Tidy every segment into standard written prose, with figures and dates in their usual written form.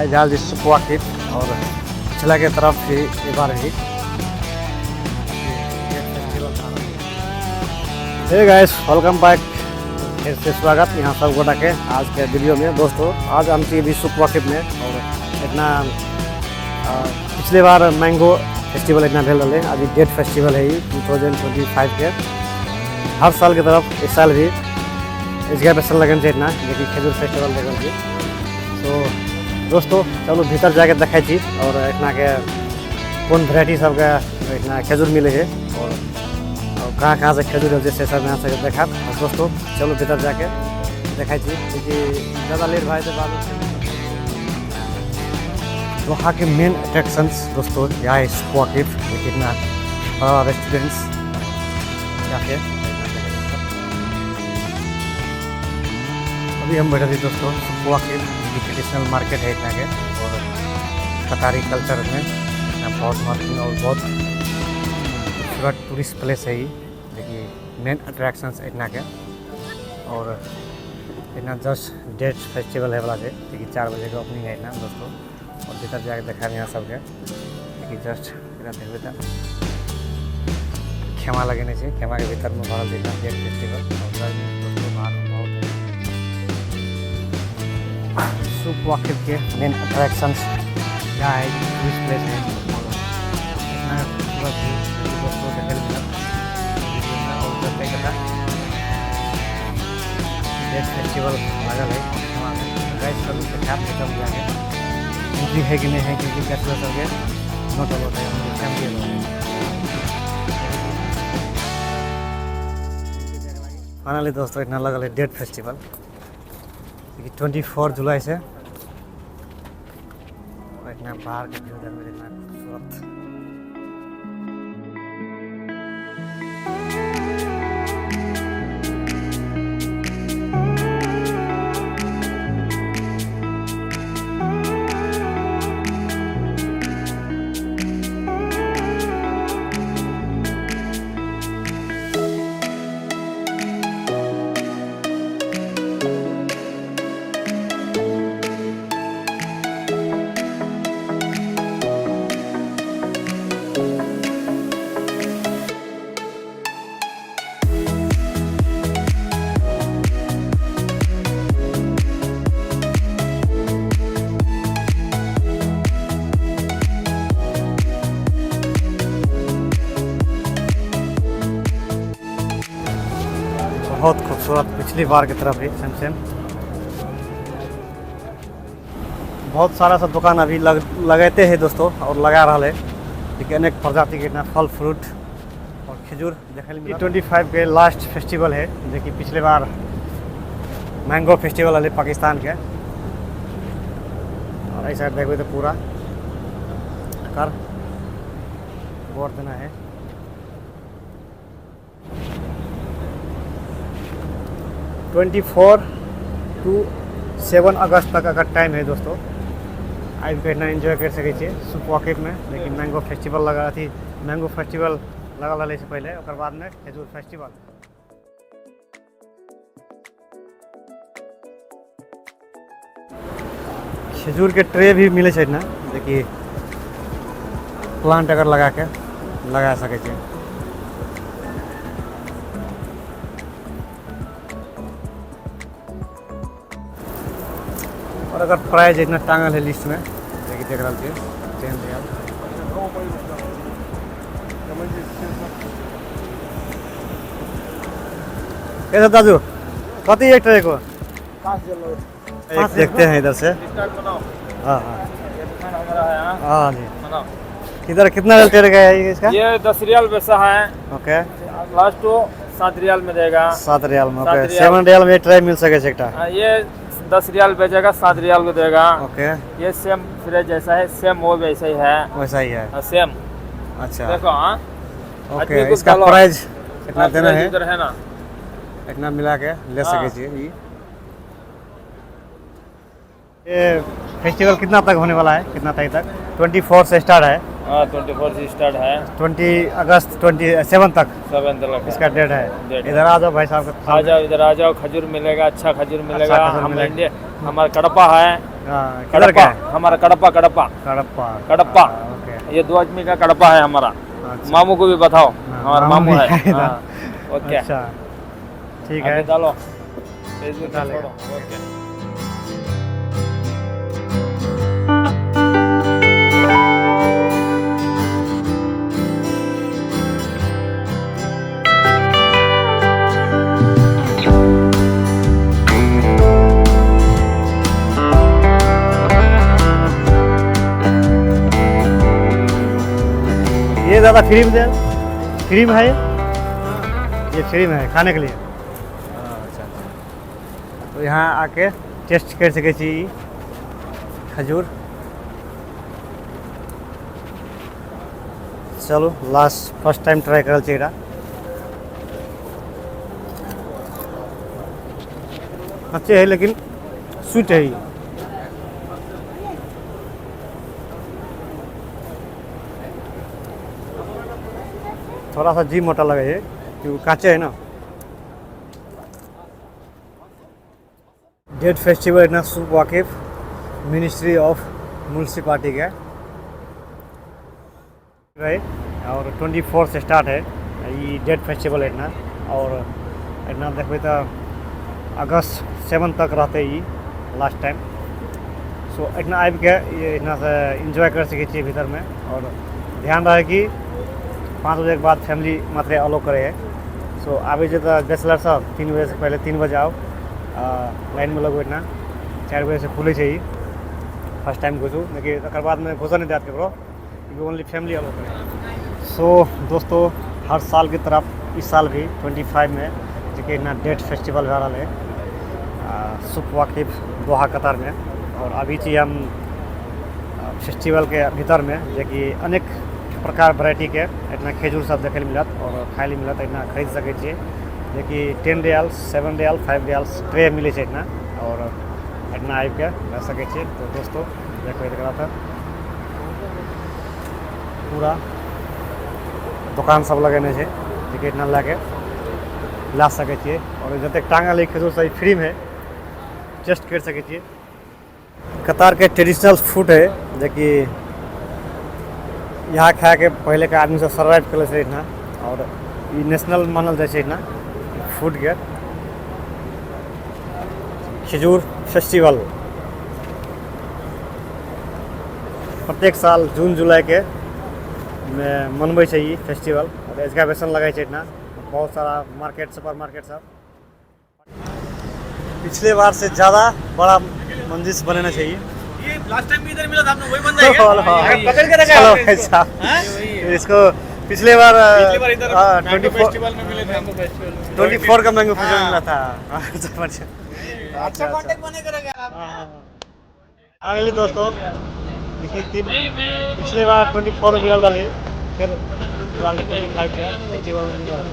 आइ जा रहल छी सूक वाकिफ और पिछला के तरफ भी एक बार भी हे गाइस, welcome back, फिर से स्वागत यहाँ सब गोटा के आज के वीडियो में। दोस्तों आज हम छी अभी सूक वाकिफ में और इतना पिछले बार मैंगो फेस्टिवल इतना भेल रहे, अभी डेट फेस्टिवल है 2025 के। हर साल के तरफ इस साल भी इसका पैसा लगन छै इतना, जेकि खजूर फेस्टिवल देखल छी। तो दोस्तों चलू भीतर जाके देखै छी और इतना के कोन वेराइटी सबके इतना खजूर मिले है और कहाँ कहाँ से खजूर है से सब यहाँ से देखा। और दोस्तों चलू भीतर जाके देखै छी, क्योंकि ज़्यादा लेट भए जेतै बाद में। दोहा के मेन अट्रैक्शंस दोस्तों यहाँ है सूक वाकिफ, देखिए इतना बड़ा रेस्टोरेंट्स जाके। अभी हम बैठे थे दोस्तों सूक वाकिफ, ट्रेडिशनल मार्केट है इतना के और कतारी कल्चर में इतना बहुत महत्वपूर्ण और बहुत खूबसूरत टूरिस्ट प्लेस है ये, देखिए मेन अट्रैक्शंस इतना के। और इतना जस्ट डेट फेस्टिवल है वाला है, देखिए 4 बजे के ओपनिंग है इतना दोस्तों। और भीतर जाके देखा यहाँ सबके, देखिए जस्ट इतना देखबे तो खेमा लगेने छै, खेमा के भीतर में भरल छै डेट फेस्टिवल। और गर्मी दोस्तों बाहर में बहुत है। सूक वाकिफ के मेन अट्रैक्शंस यहाँ है, टूरिस्ट प्लेस है और इतना खूबसूरत व्यू दोस्तों देखे मिलत वीडियो में। और जब डेट फेस्टिवल लगल है खेमा में, गाइस सब देखाब भीतर में जाके एंट्री है कि नहीं है, क्योंकि बैचलर सबके not allowed है, फैमिली अलाउड है। फाइनली दोस्तों इतना लगल है डेट फेस्टिवल, 24 जुलाई से। और इतना बाहर के व्यू देखो इतना खूबसूरत। बहुत खूबसूरत पिछली बार की तरफ ही सेम सेम बहुत सारा सब दुकान अभी लगाते हैं दोस्तों और लगा रहा है। लेकिन अनेक प्रजाति के इतना फल फ्रूट और खजूर देखे मिलत। 25 के लास्ट फेस्टिवल है, जो कि पिछले बार मैंगो फेस्टिवल है पाकिस्तान के। और ऐसा देखो तो पूरा कर बोर्ड देना है। 24 to 7 अगस्त तक अगर टाइम है दोस्तों, आबि के इतना एंजॉय कर सकै छियै सूक वाकिफ में। लेकिन मैंगो फेस्टिवल लगा अथी मैंगो फेस्टिवल लगल रहलै से पहले, ओकर बाद में खजूर फेस्टिवल। खजूर के ट्रे भी मिलै छै ना, देखिए प्लांट अगर लगा के लगा सकै छियै। और अगर प्राइस इतना टांगल है लिस्ट में, देखिए देख रहा छियै 10 रियाल। कैसे दादू कति एक ट्रे को एक देखते हैं इधर से। हाँ हाँ हाँ जी, इधर कितना ट्रे का है इसका? ये 10 रियाल पैसा है। ओके, लास्ट तो 7 रियाल में देगा। 7 रियाल में, ओके। 7 रियाल में ट्रे मिल सके एकटा। ये 10 रियाल बेचेगा, 7 रियाल को देगा। ओके, ये सेम फ्रेज जैसा है, सेम वो वैसा ही है, वैसा ही है सेम। अच्छा देखो हाँ, ओके। इसका प्राइस कितना देना है? इधर है ना, इतना मिला के ले सके छी। ये फेस्टिवल कितना तक होने वाला है? कितना तारीख तक? 24 से स्टार्ट है। हाँ, 24 से स्टार्ट है। 20 अगस्त 27 तक। 7 तक इसका डेट है। इधर आ जाओ भाई साहब, आ जाओ, इधर आ जाओ, खजूर मिलेगा, अच्छा खजूर मिलेगा। अच्छा खजूर हम मिलेगा। इंडिया, हमारा कड़पा है। हाँ, किधर कड़प्पा का है? हमारा कड़प्पा कड़प्पा कड़प्पा। कड़प्पा। हाँ, ओके। ये दो आदमी का कड़प्पा है हमारा। अच्छा। मामू को भी बताओ। हाँ, हमारा मामू मामू भी है। है इधर। हाँ, ओके। अच्छा, ठीक है। अभी डालो फेसबुक पे। डालेगा। छोड़ो, ओके। ये ज़्यादा फ्री में दे, फ्री में है ये? ये फ्री में है खाने के लिए। अच्छा अच्छा, तो यहाँ आके टेस्ट कर सकै छी ई खजूर। चलू, लास्ट फर्स्ट टाइम ट्राई करल छी एकरा। अच्छे है लेकिन स्वीट है ई। थोड़ा सा जी मोटा लगे है क्योंकि काचे है ना। डेट फेस्टिवल इतना सूक वाकिफ मिनिस्ट्री ऑफ म्यूनसिपालिटी के रहे और 24 से स्टार्ट है ये डेट फेस्टिवल इतना। और इतना देखबै तो अगस्त 7 तक रहते ई लास्ट टाइम। सो इतना आबिके ये इतना से एंजॉय कर सकै छियै भीतर में। और ध्यान रहे कि 5 बजे के बाद फैमिली मात्र अलो करे है। सो आबै छै तऽ बैचलर सब 3 बजे से पहले, 3 बजे आउ, लाइन में लगू। इतना 4 बजे से खुलै छै ई। फर्स्ट टाइम घुसू, लेकिन तकर बादमे घुसऽ नहि देत ककरो, ओनली फैमिली अलो करे। सो दोस्तों, हर साल की तरफ इस साल भी 25 में जेकि इतना डेट फेस्टिवल भए रहल है सूक वाकिफ दोहा कतार में। और अभी छी हम फेस्टिवल के भीतर में, जेकि अनेक प्रकार वेराइटी के इतना खजूर सब देखै लए मिलत और खाइ लए मिलत। इतना खरीद सकै छियै, जेकि 10 रियाल, 7 रियाल, 5 रियाल ट्रे मिलै छै इतना। और इतना आबिके लए सकै छियै। तो दोस्तों देखबै एकरा तऽ पूरा दोकान सब लगेने छै, जेकि इतना लए के लए सकै छियै। और जतेक टाँगल है खजूर सब फ्री में टेस्ट करि सकै छियै। कतार के ट्रेडिशनल फूड है, जेकि यहाँ खाए के पहले के आदमी सब सर्वाइव करै छै इतना। और ई नेशनल मानल जाइ छै इतना फूड के। खजूर फेस्टिवल प्रत्येक साल जून जुलाई के में मनबै छै ई फेस्टिवल। और एक्सकावेशन लगै छै इतना बहुत सारा मार्केट, सुपर मार्केट सब। पिछले बार से ज़्यादा बड़ा मंदिर बनाना चाहिए। ये लास्ट टाइम भी इधर मिला था आपने, वही बंदा है क्या? पकड़ के रखा चलो है भाई इसको। साहब। हाँ? इसको पिछले बार पिछली बार इधर हाँ, मैंगो 24 फेस्टिवल में मिले थे हमको, फेस्टिवल में। 24 का मैंगो फेस्टिवल हाँ। मिला था। अच्छा, अच्छा। अच्छा कांटेक्ट बने करेगा आप। आ गए दोस्तों, देखिए तीन पिछले बार 24 में मिलल रही, फिर 25 के फेस्टिवल में मिलल।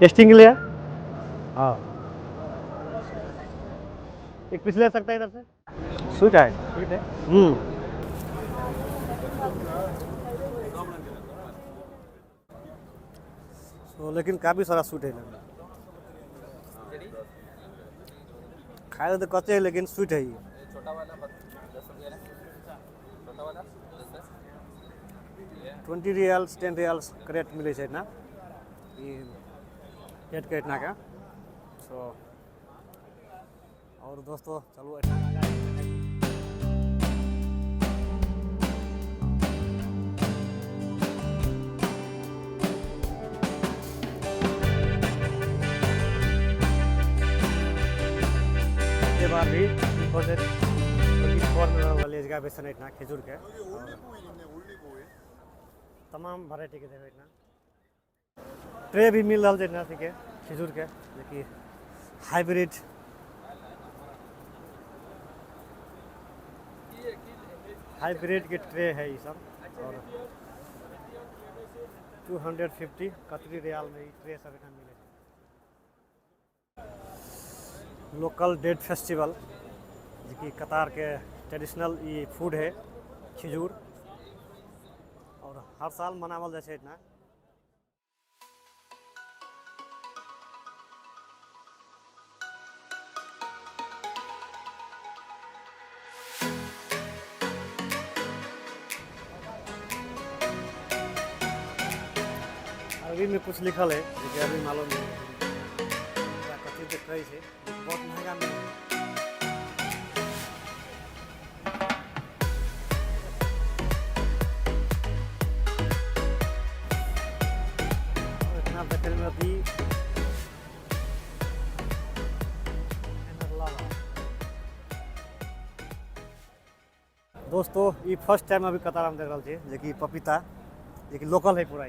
टेस्टिंग के लिए हाँ, एक पीस ले सकता है इधर से। स्वीट है, स्वीट है। तो लेकिन काफ़ी सारा स्वीट है, खाए तो कच्चे है लेकिन स्वीट है ये। 20 रियाल्स, 10 रियाल्स क्रेट मिले छै ना ई रेट के इतना का। सो और दोस्तों चलो ये बार भी 24 में वाले जगह पे सने इतना खजूर के तमाम वैरायटी के देवे इतना ट्रे भी मिल रहा है के खजूर के, देखिए हाइब्रिड हाइब्रिड के ट्रे है ये सब। और 250 कतरी रियाल में ई ट्रे सब एहिठाम मिलै छै। लोकल डेट फेस्टिवल, जेकि कतार के ट्रेडिशनल ई फूड है खजूर, और हर साल मनावल जाइ छै एहिठिना। अरबी में कुछ लिखल है जेकि अरबी मालूम नहीं है, कथी तऽ कहै छै, बहुत महंगा मिलै छै। इतना देखै मे अभी दोस्तों, ई फर्स्ट टाइम अभी कतार में देख रहल छी जेकि पपीता जेकि लोकल है पूरा ई।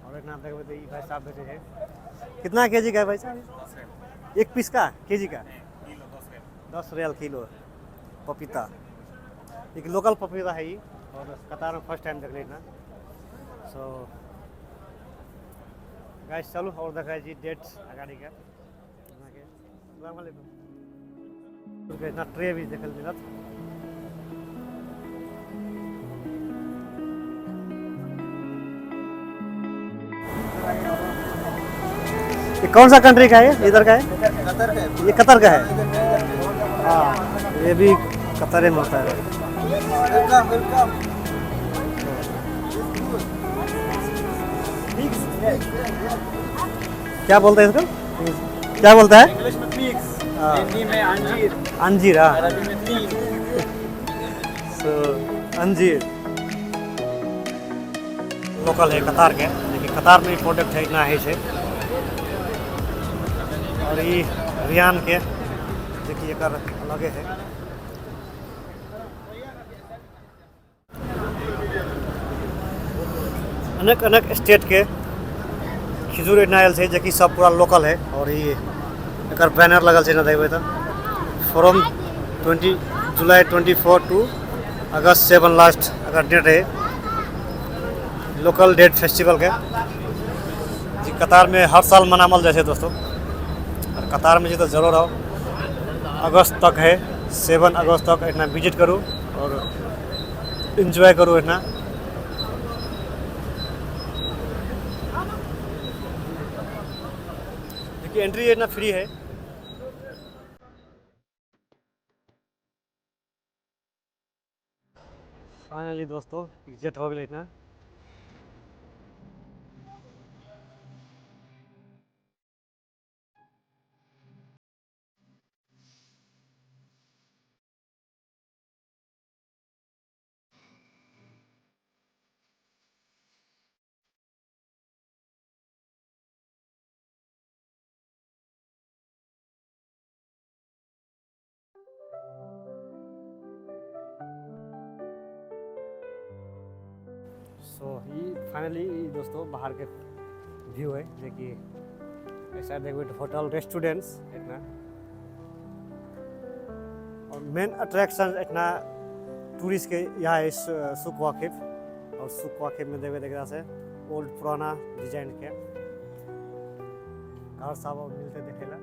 और इतना देखबै तऽ ई भाई साहब बेचै छै। कितना केजी का है भाई साहब? एक पीस का केजी का? 10 रियाल किलो पपीता। एक लोकल पपीता है ई, और कतार में फर्स्ट टाइम देखले ना। सो गाइस चलू और देखै छी डेट्स अगाड़ी के। अहाँके अस्सलाम वालेकुम। इतना ट्रे भी देखल मिलत। ये कौन सा कंट्री का है? इधर का है? कतर का है। ये कतर का है? हाँ, ये भी कतर में होता है। Welcome, welcome. क्या बोलते हैं इसको? क्या बोलता है? इंग्लिश में फिग्स, हाँ। हिंदी में अंजीर, अंजीर, हाँ। अरबी में तीन। सो अंजीर लोकल है कतार के, लेकिन कतार में प्रोडक्ट है इतना है छै। और ई रियान के जेकि एकर अलगे है। अनेक अनेक स्टेट के खजूर एना आयल छै जेकि सब पूरा लोकल है। और ई एकर बैनर लगल छै ना देखबै तऽ from 20 July 24 to August 7 last अगर डेट है लोकल डेट फेस्टिवल के, जी कतार में हर साल मनावल जाइ छै दोस्तों। और कतार में जे तऽ जरूर आओ, अगस्त तक है, 7 अगस्त तक एहिठिना विजिट करू और एन्जॉय करू एहिठिना। देखिए एंट्री एहिठिना फ्री है। फाइनली दोस्तों एग्जिट हो गेलै एहिठिना। सो ई फाइनली ई दोस्तों बाहर के व्यू है जेकि ऐसा देखबै तऽ होटल रेस्टोरेंट्स एतना, और मेन अट्रैक्शन एतना टूरिस्ट के यहाँ है सुक वाकिफ। और सुक वाकिफ में देखबै तऽ से ओल्ड पुराना डिजाइन के घर सब मिलते देखेला।